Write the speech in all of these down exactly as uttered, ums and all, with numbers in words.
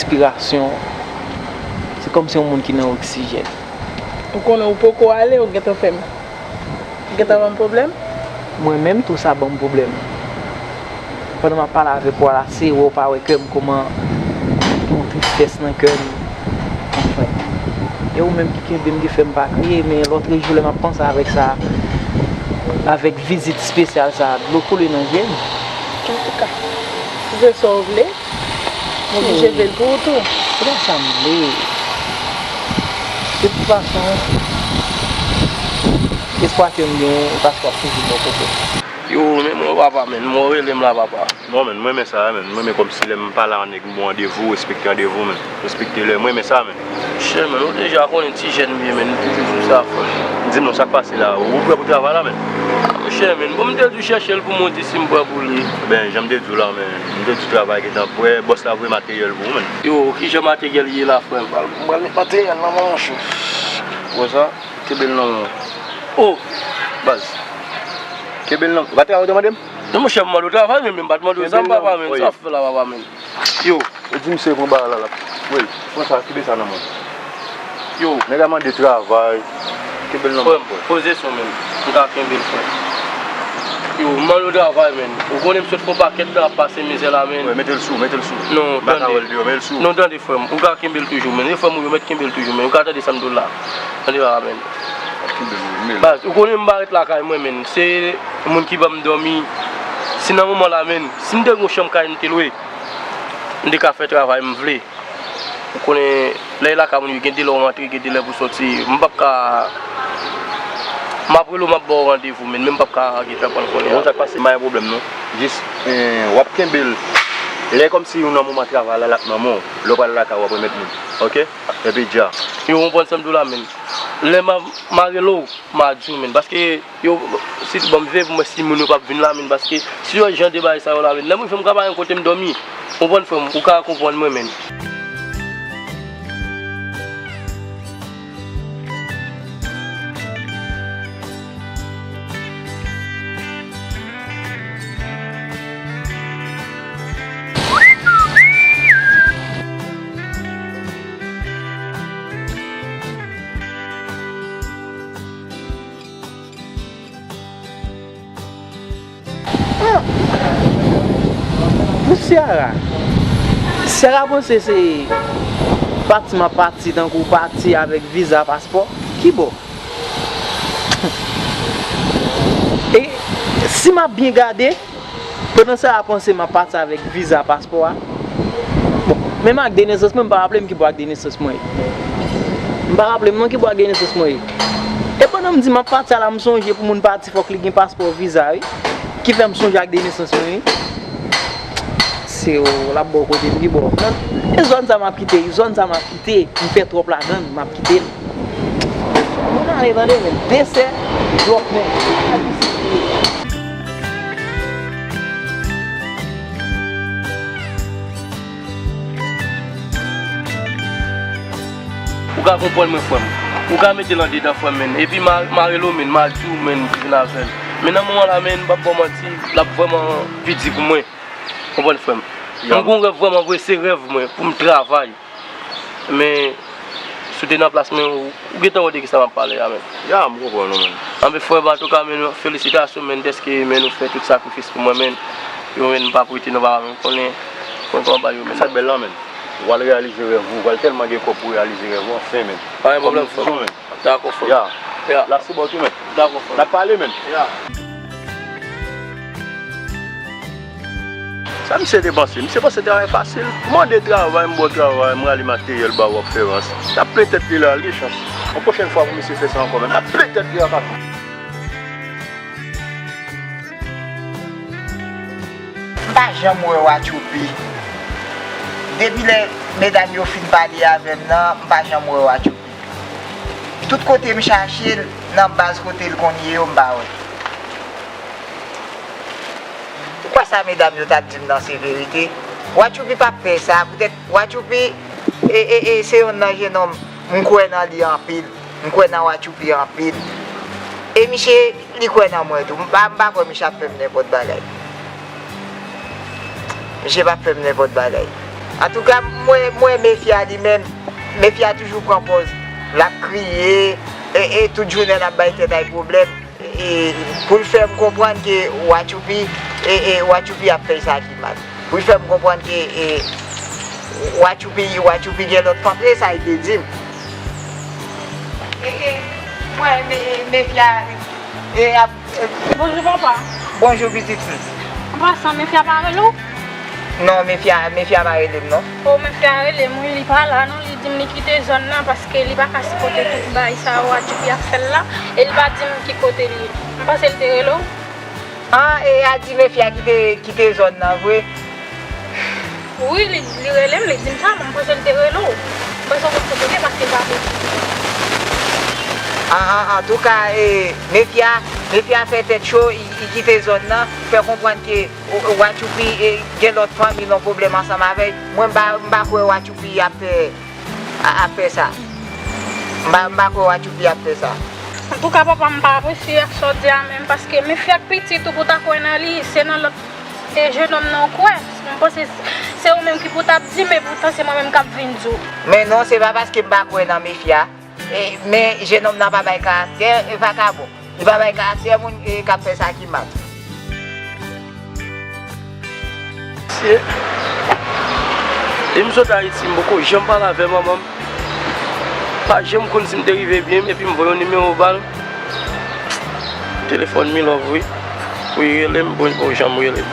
Respirasyon, se kòmsi yon moun ki nan oksijèn. Ou konnen ou poko ale, ou gentan fè m, ou gentan ban m pwoblèm? Mwen menm tou sa ban m pwoblèm. Pandan m ap pale avèk ou a la, se wè ou pa wè kè m kòman gen yon tristès nan kè m. Anfen. E ou menm ki kenbe m, ki fè m pa kriye, men lòtrejou lè m ap panse avèk sa, avèk vizit espesyal sa, dlo koule nan je m. Antouka, si se sa w vle, m oblije fè l pou ou tou. Se pa sa m vle. De tout fason, espwa ke m gen, ou pa t ap toujou bò kote m. Yo, men mwen papa, men mwen rele m la, papa. Non, men mwen renmen sa, men mwen renmen kòmsi lè m pale a nèg, m ba w randevou, respekte randevou, men respekte lè, mwen renmen sa, men. Monchè, men ou deja konnen ti jèn m ye, men m toujou sou sa, frè. Di m non, sa k pase la, ou prè pou travay la, men? Ah, monchè, men bon, m te di w chèche l pou mwen, di si m prè pou li. Ben, jan m te di w la, men, m te di w travay gentan prè, bòs la voye materyèl pou ou, men. Yo, ki jan materyèl ye la, frè m? M pral met materyèl nan men w, monchè. Konsa, kenbe l nan men w. Oh! Baz, kenbe l nan men w. Ou pa travay, ou te mande m? Non, monchè, m mande w travay, men, men m pa t mande w zam, papa, men. Sa w ap fè la, papa, men? Yo. Ou di misye pran bagay la, l ap, wi, pran sa, kenbe sa nan men w. Yo. Nèg la mande travay, kenbe l nan men w, frè. Poze sou, men. M ka kenbe l, frè. Yo, m mande w travay, men. Ou konnen m sot fè yon pakèt tan ap pase mizè la, men. Wi, mete l sou, mete l sou. Non, tande. M pa ka wè l deyò, mete l sou. Non, tande, frè m. Ou ka kenbe l toujou, men. E frè m ou yo, mèt kenbe l toujou, men. Ou ka tande sa m di w la. Tande, papa, men. Kenbe l, men. Baz, ou konnen m pa ret lakay mwen, men. Se moun ki ban m dòmi. Si nan moman la, men, si m te gen yon chanm kay m te lwe, m te ka fè travay m vle. Ou konnen, lè e lakay moun yo, gen de lè w rantre, gen de lè pou soti. M p ap ka, m ap rele w, m ap ba w randevou, men, men m p ap ka gentan pran l kounye a. Bon, sa k pase, m pa gen pwoblèm, non. Jis, eh, w ap kenbe l. Lè kòmsi ou nan moman travay la, l ap nan men w. Lè w pral lakay ou, w ap remèt moun. Oke? Epi dja. Yo, w konprann sa m di w la, men. Lè m a, m a rele w, m a di w, men. Paske, yo, si, ban m veye pou m wè si moun yo p ap vin la, men. Paske, si yo wè jan de bagay sa yo la, men. Lè m rive, m ka pa gen kote m dòmi. Konprann, frè m? Ou ka konprann mwen, men. Pou Ciara. Ciara panse se pati m ap pati tankou pati avèk viza paspò. Kibò? E si m ap byen gade, pandan Ciara panse m ap pati avèk viza paspò a, bon, menm ak de nesans mwen, m pa raple m kibò ak de nesans mwen ye. M pa raple m non kibò ak de nesans mwen ye. E pandan m di m ap pati a la, m sonje pou moun pati fòk li gen paspò, viza, wi. Ki fè m sonje ak de nesans mwen, wi. Se w, l ap bò kote m, kibò. E zòn sa m ap kite, zòn sa m ap kite, m fè twòp ladan l, m ap kite l. Moun ale tande, men desè, dwòp, men. Ou ka konprann mwen, frè m. Ou ka mete l andedan, frè m, men. Epi m a, m a rele w, men, m a di w, men, pou vin avè l. Men nan moman la, men, m p ap ba w manti, l ap vrèman pi di pou mwen. Konprann, frè m. M gen yon rèv vrèman vre, se rèv mwen, pou m travay. Men, si w te nan plas mwen, ou, ou gentan wè de kisa m ap pale a, men. Ya, m konprann ou, men. Anben, frè m, antouka, men, felisitasyon, men, dèske, men, ou fè tout sakrifis pou mwen, men. Yo, men, m p ap rete non, papa, men, konnen, konnen kòman bagay yo, men. Sa k bèl la, men. W al reyalize rèv ou, w al tèlman gen kòb pou reyalize rèv ou, anfen, men. Pa gen pwoblèm, frè m. Dakò, frè m. Ya. Ya. La, se bò tou, men. Dakò, frè m. N ap pale, men. Ya. Sa misye te panse? Misye panse travay fasil. Mande travay, m ba w travay, m rale materyèl ba w, w ap fè rans. L ap plen tèt li la, l gen chans. Yon pwochèn fwa pou misye fè sa ankò, men l ap plen tèt li la, patwon. M pa janm wè Watchoupi. Depi lè medam yo fin pale avè m nan, m pa janm wè Watchoupi. Tout kote m chache l, nan baz kote l konn ye yo, m pa wè. Ou kwè sa medam yo t ap di m nan se verite? Watchoupi p ap fè sa, poutèt Watchoupi, e, e, e, se yonn nan jennonm, m kwè nan li anpil. M kwè nan Watchoupi anpil. E misye, li kwè nan mwen tou. M pa, m pa kwè misye ap fè m nenpòt bagay. Misye p ap fè m nenpòt bagay. Antouka, mwen, mwen, Mefya li menm, Mefya toujou pran pòz. L ap kriye, e, e tout jounen l ap bay tèt ay pwoblèm. E, pou l fè m konprann ke Wachoupi, e, e Wachoupi ap fè sa ki mal. Pou l fè m konprann ke, e, Wachoupi, Wachoupi gen lòt fanm. E sa l te di m. E, e, mwen, me, e, Mefya, e, ap, e, Bonjou, papa. Bonjou, pitit fi. An pasan, Mefya pa rele w? Non, Mefya, Mefya pa rele m, non. O, Mefya rele m, wi, li pa la, non. Li di m li kite zòn nan paske li pa ka sipòte tout bagay sa yo Wachoupi ap fè l la. E li pa di m ki kote li ye. M panse l te rele w. An, e a di Mefya kite, kite zòn nan vre? Wi, li, li rele m, li di m sa, men m panse l te rele w. M panse w konn kote l ye paske l pa rele m. An, an, antouka, e, Mefya, Mefya fè tèt cho, li, li kite zòn nan, fè konprann ke, o, o, Wachoupi, e, gen lòt fanm, li nan pwoblèm ansanm avè l. Mwen, m pa, m pa kwè Wachoupi ap fè a, ap fè sa. M pa, m pa kwè Wachoupi ap fè sa. Antouka, papa, m pa apresye ak sa w di a menm, paske Mefya k pitit ou pou ta kwè nan li, se nan lòt, e, jenòm nan w kwè. M panse se ou menm ki pou t ap di, men poutan se mwen menm k ap vin di w. Men non, se pa paske m pa kwè nan Mefya, e, men jenòm nan pa bay karaktè, e, vakabon. Li pa bay karaktè moun, e, k ap fè sa ki mal. Mesye, depi m sot Ayiti, m poko janm pale avè manman m. Pa janm konn si m te rive byen, epi m voye yon nimewo ba l. Telefòn mi love, wi. Pou li rele m, bon, bon, janm rele m.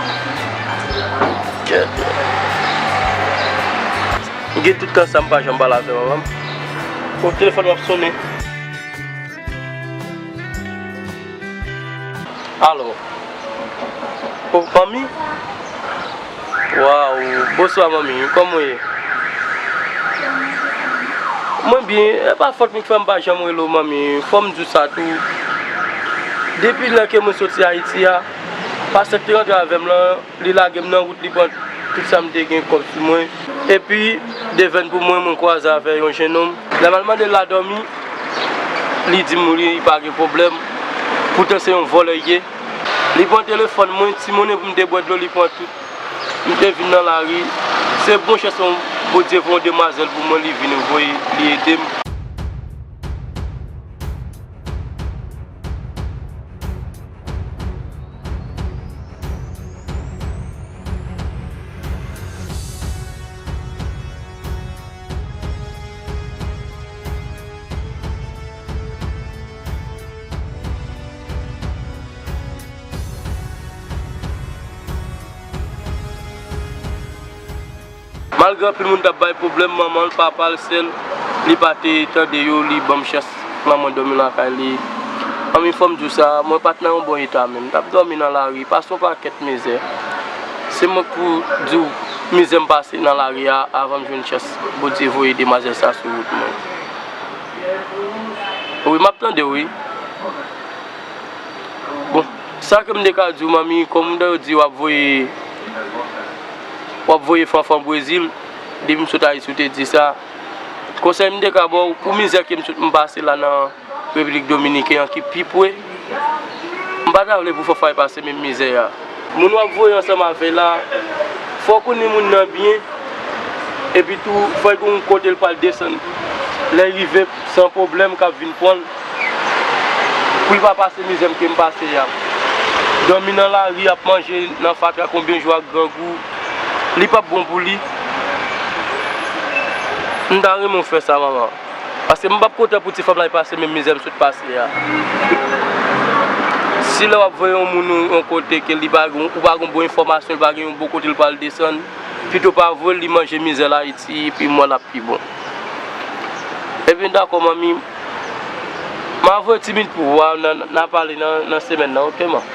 Kèt. M gen tout tan sa m pa janm pale avè manman m. Bon, telefòn m ap sonnen. Alo. O, manmi? Waw, bonswa, manmi. Kòman w ye? Mwen byen, e pa fòt mwen k fè m pa janm rele w, manmi. Fò m di w sa tou. Depi lè ke mwen soti Ayiti a, pastè k te rantre avè m lan, li lage m nan wout, li pran tout sa m te gen kòb sou mwen. Epi, devèn pou mwen, mwen kwaze avè yon jennonm. Lè m al mande l la dòmi, li di m li pa gen pwoblèm. Poutan se yon vòlè l ye. Li pran telefòn mwen, ti monnen pou m te bwè dlo, li pran tout. M te vin nan lari. Se bon chans mwen, Bondye voye yon demwazèl pou mwen, li vin voye, li ede m. Malgre anpil moun t ap bay pwoblèm, manman l, papa l, sè l, li pa te tande yo, li ban m chans, kòman mwen dòmi lakay li. Manmi, fò m di w sa, mwen pa t nan yon bon eta menm. M t ap dòmi nan lari, pase yon pakèt mizè. Se mwen k pou di w mizè m pase nan lari a avan m jwenn chans Bondye voye demwazèl sa sou wout mwen. Wi, m ap tande w, wi. Bon, sa ke m te ka di w, manmi, kòm m te di w ap voye, w ap voye fanfan Brezil, depi m sot Ayiti, w te di sa. Konsèy m te ka ba w, pou mizè ke m sot m pase la nan Repiblik Dominiken an ki pi pre, m pa ta vle pou fanfan pase menm mizè a. Moun w ap voye ansanm avè l la, fò w konnen moun nan byen, epi tou, fò l gen yon kote l pral desann. Lè l rive, se yon pwoblèm k ap vin pran l, pou l pa pase mizè m ke m pase a. Dòmi nan lari, ap manje nan fatra konbyen jou ak grangou, li p ap bon pou li. M ta renmen w fè sa, manman. Paske m p ap kontan pou ti fanm la pase menm mizè m sot pase a. Si lè w ap voye yon moun yon, yon kote ke li pa gen, ou pa gen bon enfòmasyon, li pa gen yon bon kote l pral desann, pito pa voye l, li manje mizè l Ayiti, epi mò l ap pi bon. Ebyen, dakò, manmi. M a voye ti minit pou ou, a, n a, n a pale nan, nan semèn nan, oke, man?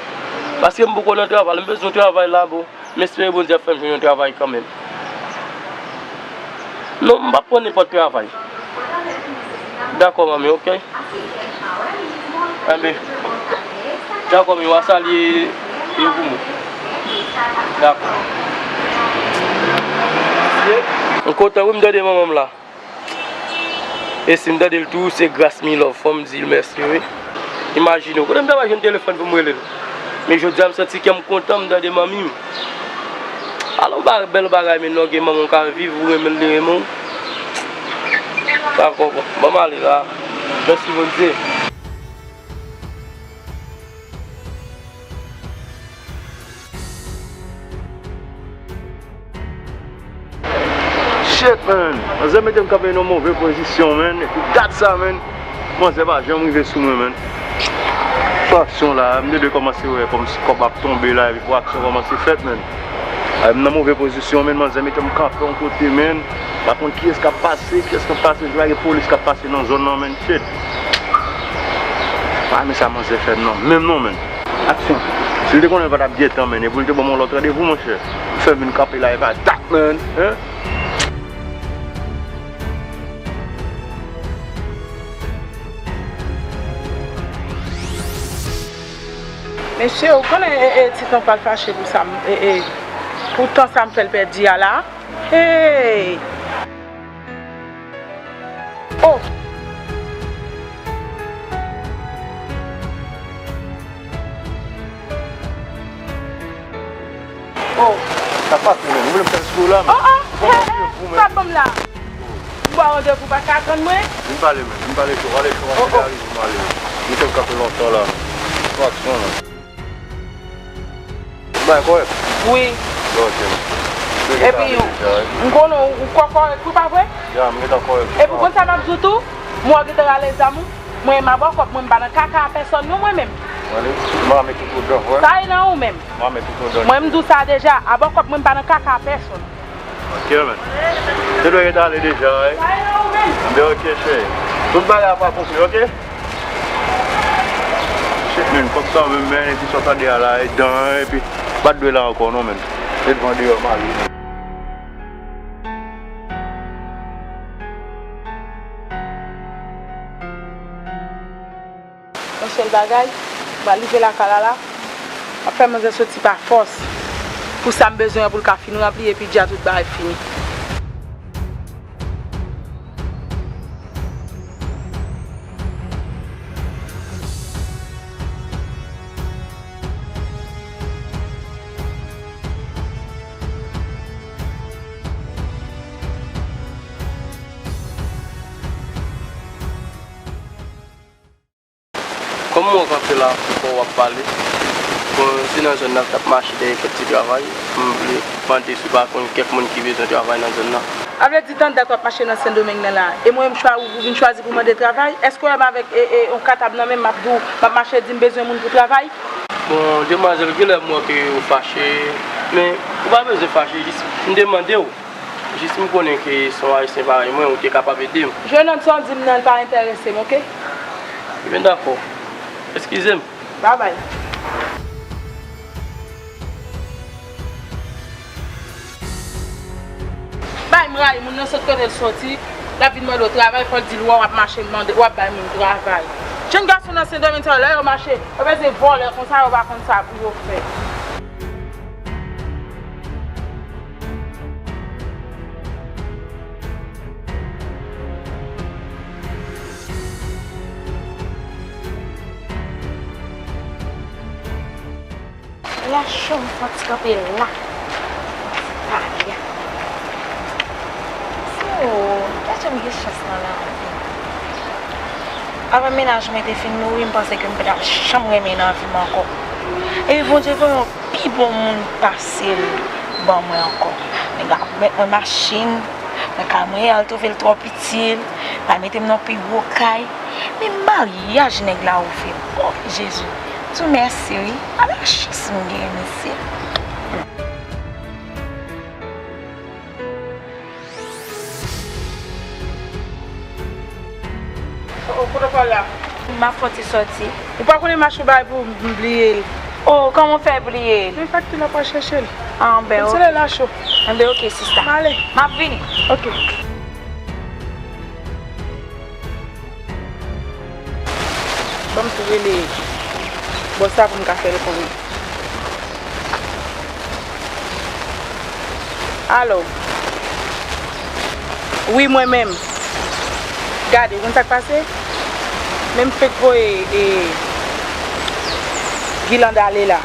Paske m poko nan travay, m bezwen yon travay la, bro. M espere Bondye ap fè m jwenn yon travay kanmenm. Non, m p ap pran nenpòt travay. Dakò, manmi, oke? Enben, dakò, manmi, w a salye yo pou mwen. Dakò. M kontan, wi, m tande manman m la. E si m tande l tou, se gras mi love, fò m di l mèsi, wi. Imajine w, kote m ta va jwenn telefòn pou m rele l? Men jodi a, m santi kè m kontan, m tande manmi m. Alò, ba-, bèl bagay, men non, gen manman w ka viv, ou renmen l, li renmen w. Dakò, bon, ban m ale la. Mèsi Bondye. Shit, man. Manzè mete m kanpe nan move pozisyon, man. Epi gad sa, man. Manzè pa janm rive sou mwen, man. Pou aksyon la, m te dwe kòmanse wè kòmsi kòb ap tonbe la, epi pou aksyon kòmanse fèt, man. Ay, m nan move pozisyon, man. Manzè mete m kanpe yon kote, man. Pa konn kiyès k ap pase, kiyès k ap pase, jwe gen polis k ap pase nan zòn nan, man. Shit. Pa renmen sa manzè fè m nan, menm non, man. Aksyon. Si l te konnen l pa t ap gentan, man, epi l te ban m yon lòt randevou, monchè. Fè m vin kanpe la, e pa dat, man. Hein? Mesye, ou konnen, e, e, ti tonton pral fache pou sa, m, e, e, pou tan sa m fè l pèdi a la. Hey! Oh! Oh! Sa pase, men. Ou vle m fè sou la, men. Oh, oh! Hey, hey! Sa ban m la. M ba w randevou pa ka atann mwen. Vin pale, men. Vin pale cho. Ale cho, oh, oh, arive, m ale. M te kanpe lontan la. Pou aksyon la. Bay kòrèk? Wi. Ok. Epi, m konnen ou kò kòrèk wi, pa vre? Ya, m gentan kòrèk. Epi, ou konn sa m ap di w tou? Mwen gentan rale zam ou. Mwen, m a bòkòp, mwen, m pa nan kaka a pèsòn, non, mwen menm. Mwen, m a met tout odan, wè. Sa e nan ou menm. M a met tout odan. Mwen, m di w sa deja, a bòkòp, mwen, m pa nan kaka a pèsòn. Ok, man. Se dwe ret ale deja, wi. Mwen, ok, cheri. Tout bagay ap akonpli, ok? Shit, man, fòk sa menm, man, epi sa w tande a la, e dan, epi pa t dwe la ankò, non, man. Se devan deyò m ale. Yon sèl bagay, m pral rive lakay la la, m ap fè manzè soti pa fòs. Pou sa m bezwen an pou l ka fin ranpli epi dja tout bagay fini. Kòm mwen kanpe la, ou wè w ap pale. Bon, se nan zòn nan k ap mache dèyè kèk ti travay. M vle mande si w pa konn kèk moun ki bezwen travay nan zòn nan. A vle di, tann dat w ap mache nan Sendomeng nan la, e mwen menm chwa-, ou vin chwazi pou mande travay? Èske w wè m avèk, e, e, yon katab nan men m, m ap di w, m ap mache di m bezwen moun pou travay? Bon, demwazèl, genlè m wè ke ou fache, men ou pa bezwen fache, jis m te mande w. Jis m konnen ke se yon Ayisyen parèy mwen, ou te kapab ede m. Jennonm, sa w di m nan, l pa enterese m, oke? Ebyen, dakò. Eskize m. Babay. Bay, m rayi moun nan, sot kote l soti, l ap vin mande w travay, fò l di l wè w ap mache mande, w ap bay moun travay. Jenn gason nan Sendomeng sa yo, lè yo mache, yo bezwen vòlè konsa, yo pa konn sa pou yo fè. La cho, m fè yon ti kanpe la. Yon ti pale. So, pa janm gen chans nan lavi. Avan mennaj mwen te fin mouri, m panse ke m pa t ap janm renmen nan vi m ankò. Epi Bondye voye yon pi bon moun pase l ban mwen ankò. Nèg la ap mèt mwen machin, nan kay mwen, al twouve l twò piti, l pa mete m nan pi gwo kay. Men maryaj nèg la ofri m. O Jezi, m di w mèsi wi. Ala chans m genyen, mesye. Oh, oh, kote w pral la? M ap fè yon ti sòti. Ou pa konnen mache w bay pou m bliye l? Oh, kòman w fè bliye l? Men fakti la, pa chèche l. Ah, ben, ok. Se lè la cho. Enben, ok, sista. M ale. M ap vini. Ok. Ban m tou rele bòs la pou m ka fè l konnen. Alo. Wi, mwen menm. Gade, ou konn sa k pase? Men m fenk voye, e, Gilanda ale la.